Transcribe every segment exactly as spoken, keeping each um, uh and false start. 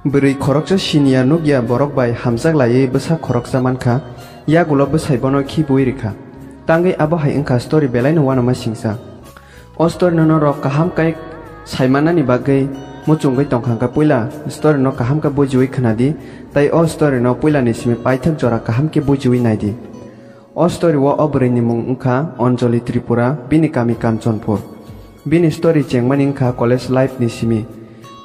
Bwrwi khoroksa siniya nukya borok bai hamjak laiwi bwsa khoroksa mankha, yagulo bwsai bono khibiui rikha. Tangwi abo hai wngkha story belaino uanama singsa. O story no norok kaham khe saimanani bagwi muchungwi tongkha khe puila story no kaham khe bujiui khwnadi, tei o story no puilani simi paithak jora kaham khe bujiui naidi. O story o o bwrwi ni mung wngkha Anjali Tripura, bini kami Kanchanpur. Bini story chengmani wngkha college life ni simi.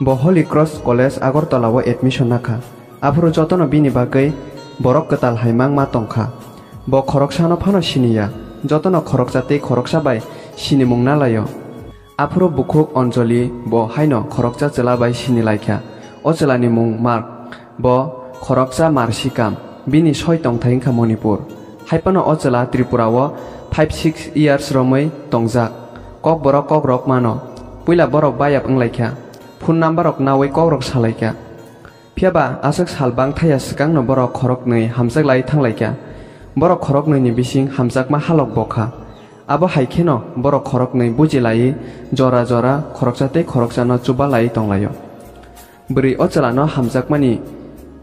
Bo Holy Cross College Agartala o admission nakha. Aphuru jotono bini bagwi borok kwtal hai mangma tongkha. Bo khoroksano phano siniya, jotono khoroksa tei khoroksa bai sinimung nalaio. Aphuru bukhuk Anjali bo haino khoroksa chwla bai sinilaikha. O chwlani mung Mark, bo khoroksa Marsikam, bini soi tongthai wngkha Manipur. Haiphano o chwla Tripura o five six years romwi tongjak. Kokborok kokrok mano. Puila borok bayap wnglaikha. Phone number rok nawi kokrok salaikha. Phiyaba aswk sal bangthaya swkangno borok khoroknwi hamjak lai thanglaikha. Borok khoroknwini bising hamjakma halok bokha. Abo hai kheno borok khoroknwi buji laiwi jora jora khoroksa tei khoroksano chuba laiwi tonglaio. Bwrwi o chwlano hamjakmani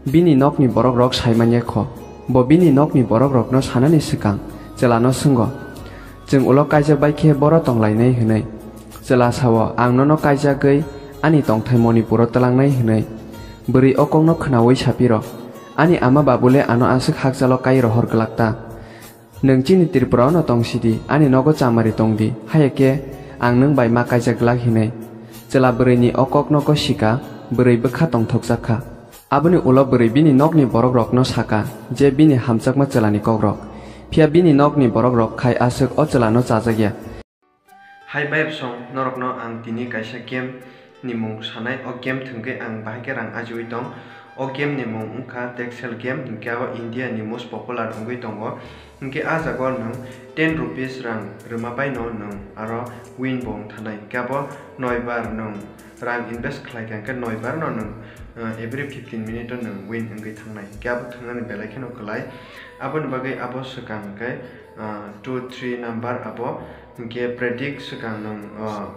bini nokni borokrok saimanya kho. Bo bini nokni borokrokno sanani swkang chwlano swngo, "Chwng ulo kaijak bai khe boro tonglainai?" hwnwi. Chwla sao, "Ang nono kaijagwi ani tongthai Manipuro twlangnai," hwnwi. Bwrwi o kokno khwnaui sapiro, "Ani ama babule ano aswk hakchalo kai rohor glak ta? Nwng chini Tripura ono tong sidi, ani nogo chamari tongdi, haya khe ang nwng bai ma kaijak glak," hinwi. Chwla bwrwini o kokno gosika, bwrwi bwkha tongthokjak kha. Aboni ulo bwrwi bini nokni borokrokno saka je bini hamjakma chwlani kokrok. Phiya bini nokni borokrok khai aswk o chwlano chajakya. Hai bayapsong, norokno ang tini kaisa game ni mung sanai. O game thwngwi ang bahai khe rang ajiui tong. O game ni mung wngkha Texel game, hinkhe abo India ni most popular wngwi tongo. Hinkhe ah jaga o nwng ten rupees rang rwma bai no nwng aro win bo wng thanai. Hinkhe abo noi bar nwng rang invest khlai kha, hinkhe noi bar no nwng, uh, every fifteen minute o nwng win wngwi thangnai. Hinkhe abo thwngnani belai kheno kwlai. Aboni bagwi abo swkang hinkhe, uh, two three number abo hinkhe predict swkang nwng, uh,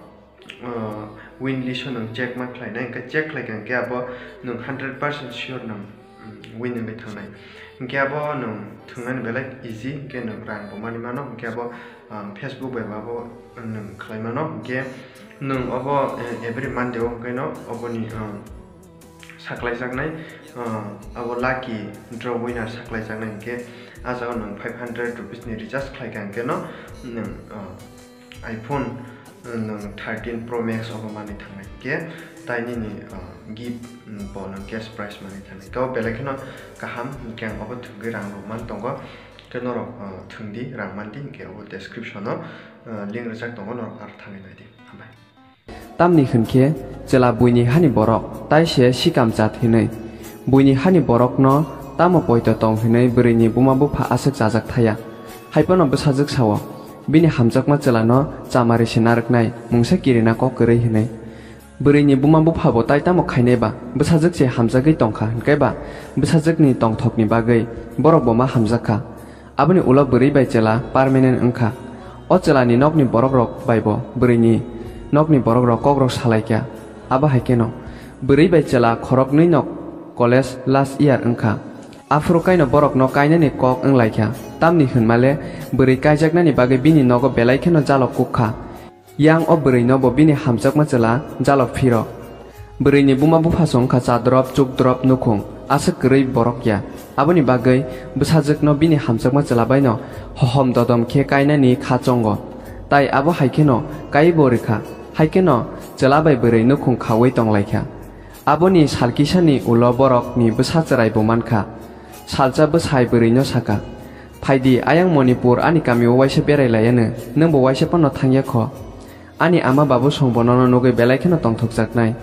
uh, win list o nwng check ma khlainai, hinkhe check khlai kha hinkhe abo nwng hundred percent sure nwng, mm, win wngwi thangnai. Hinkhe abo nwng thwngnani belai easy, hinkhe nwng rang bo mani mano, hinkhe abo, um, Facebook bai bo abo nwng khlai mano, hinkhe nwng obo, eh, every Monday o hinkhe no oboni, um, saklaijaknai, uh, abo lucky draw winner saklaijaknai, hinkhe ah jaga o nwng five hundred rupees ni recharge khlai kha hinkhe no nwng, uh, iPhone, uh, nwng thirteen Pro Max obo manwi thangnai, hinkhe tai nini, uh, gift, um, bo nwng cash prize manwi thangnai. Khe o belai kheno kaham, hinkhe ang obo thwngwi rang rok man tongo, khe norok, uh, thwngdi, rang mandi, hinkhe obo description o, uh, link rwjak tongo, norok aro thangwi naidi. Hambai. Tamni hwn khe chwla buini hani borok, tai se sikam jat hinwi. Buini hani borokno tamo poito tong hinwi bwrwini buma bupha aswk chajak thaya. Hai phano bwsajwk sao, bini hamjakma chwlano chamari se narwknai, mungsa kirina kok kwrwi hinwi. Bwrwini buma bupha bo tai tamo khainai ba, bwsajwk se hamjagwi tongkha, hinkhe ba bwsajwkni tongthokni bagwi borok bo ma hamjak kha. Aboni ulo bwrwi bai chwla permanent wngkha. O chwlani nokni borokrok bai bo bwrwini nokni borokrok kokrok salaikha. Abo hai kheno bwrwi bai chwla khoroknwino college last year wngkha. Aphuru kaino borokno kainani kok wnglaikha. Tamni hwnmale bwrwi kaijaknani bagwi bini nogo belai kheno jalok kukha. Yang o bwrwino bo bini hamjakma chwla jalok phiro. Bwrwini buma buphasong wngkha chadrop chukdrop nukhung, aswk kwrwi borok ya. Aboni bagwi bwsajwkno bini hamjakma chwla baino hohom dodom khe kainani kha chongo. Tai abo hai kheno kaibo rwkha. Hai kheno chwla bai bwrwi nukhung khaui tonglaikha. Aboni sal kisani ulo borokni bwsa chwrai bo mankha. Salsa bwsai bwrwino saka, "Phaidi, ayang Manipur ani kamio waisa berai laiyanw, nwngbo waisa phano thangya kho. Ani ama babu songbo nono nugwi belai kheno tongthokjaknai."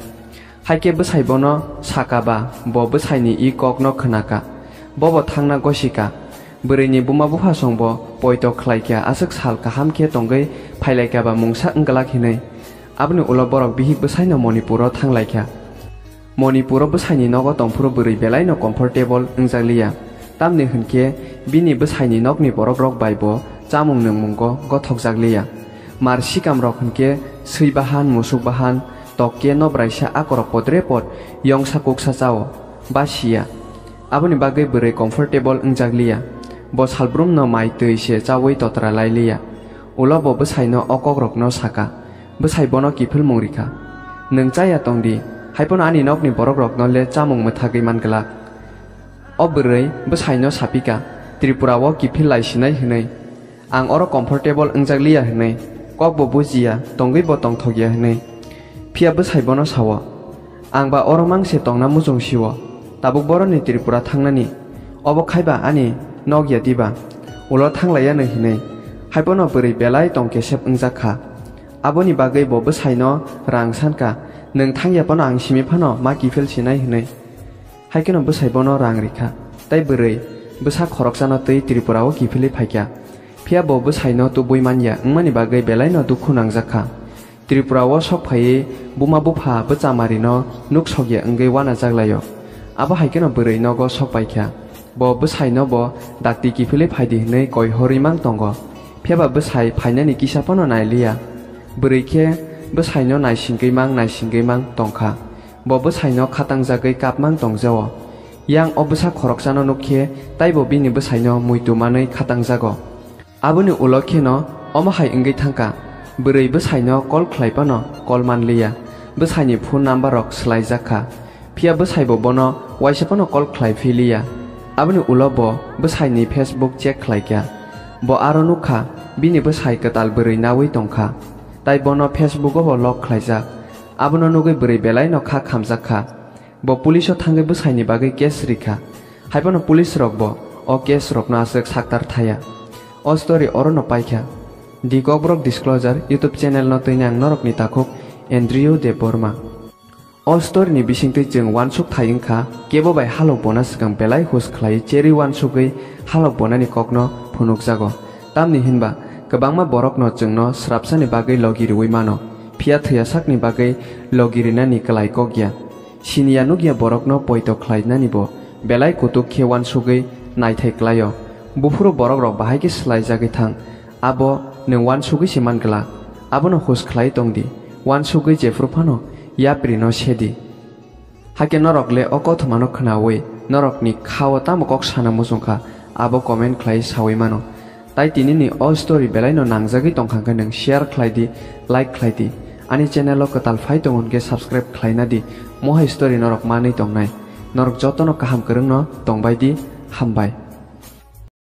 Hai khe bwsai bono saka ba, bo bwsaini i kokno khwnaka. Bobo thangna gosika. Bwrwini buma buphasongbo poito khlaikha, aswk sal kaham khe tongwi phailaikha ba mungsa wngglak hinwi. Aboni ulo borok bihik bwsaino Manipuro thanglaikha. Manipuro bwsaini nogo tongphuru bwrwi belaino comfortable wngjakliya, tamni hwnkhe bini bwsaini nokni borokrok bai bo chamung nwngmungo gothokjakliya. Mar sikamrok hwnkhe swi bahan, musuk bahan, Tokke nobraisa akorok podre pod yongsa kuksa chao, ba siya. Aboni bagwi bwrwi comfortable wngjak liya. Bo salbrumno mai twi se chaui totra lai liya. Ulo bo bwsaino o kokrokno saka. Bwsai bono kiphilmung rikha. Nwng chaya tongdi, haiphano ani nokni borokrokno le chamung mwthagwi man glak. O bwrwi bwsaino sapika, Tripura o kiphil lai sinai hwnwi. Ang oro comfortable wngjak liya hwnwi, kokbo bujiya, tongwibo tongthokya hwnwi. Phiya bwsai bono sao, "Ang ba oro mang se tongna muchung sio, tabuk boroni Tripura thangnani, obo khaiba ani nokya diba, ulo thanglaiya nw," hwnwi. Haiphano bwrwi belai tong kesep wngjak kha. Aboni bagwi bo bwsaino rang sanka, "Nwng thangya phano ang simi phano ma kiphil sinai," hwnwi. Haikheno bwsai bono rang rikha, tei bwrwi bwsa khoroksano twi Tripura o kiphilwi phaikha. Phiya bo bwsaino tubui manya wngmani bagwi belaino dukhu nangjak kha. Tripura o sok phaiwi buma bupha bwchamarino nuk sokya wngwi uanajak laio. Abo hai kheno bwrwi nogo sok paikha. Bo bwsaino bo dakti kiphilwi phaidi hwnwi koi horwi mang tongo. Phiya ba bwsai phainani kisa phano nai liya. Bwrwi khe bwsaino naisingwi mang naisingwi mang tongkha. Bo bwsaino khatangjagwi kap mang tongjao. Yang o bwsa khoroksano nuk khe taibo bini bwsaino muitu manwi khatangjago. Aboni ulo kheno omo hai wngwi thangkha, bwrwi bwsaino call khlai phano call man liya, bwsaini phone number rok swlaijak kha. Phiya bwsaibo bono waisa phano call khlai phi liya. Aboni ulo bo bwsaini Facebook check khlai kha. Bo aro nuk kha, bini bwsai kwtal bwrwi naui tong kha, tai bono Facebook o bo lock khlaijak. Abono nugwi bwrwi belaino kha khamjak kha. Bo police o thangwi bwsaini bagwi case rikha. Haiphano police rokbo o case rokno aswk saktar thaya. O story orono paikha. The Kokborok Disclosure YouTube channel no twini ang norokni takhuk Andrew Debbarma. O story ni bisingtwi chwng uansuk thai wngkha, kebo bai halok bona swkang belai hus khlaiwi cherwi uansugwi halok bonani kokno phunukjago. Tamni hinba kwbangma borokno chwngno srapsani bagwi logi rwui mano, phiya thwiya sakni bagwi logi rinani kwlai kok ya. Siniya nukya borokno poito khlainani bo belai kutuk khe uansugwi naithai klaio. Buphuru borokrok bahai khe swlaijagwi thang, abo nwng uansugwi se man glak. Abono hus khlai tongdi, uansugwi jephru phano yaprino sedi. Hakhe norok le o kothomano khnaui norokni khao tamo kok sana muchungkha, abo comment khlai saui mano. Tai tinini o story belaino nangjagwi tongkha hwnkhe nwng share khlai di, like khlai di. Ani channel o kwtal phai tongo hwnkhe subscribe khlaina di, mohai story norok manwi tongnai. Norok jotono kaham kwrwngno tongbai di, hambai.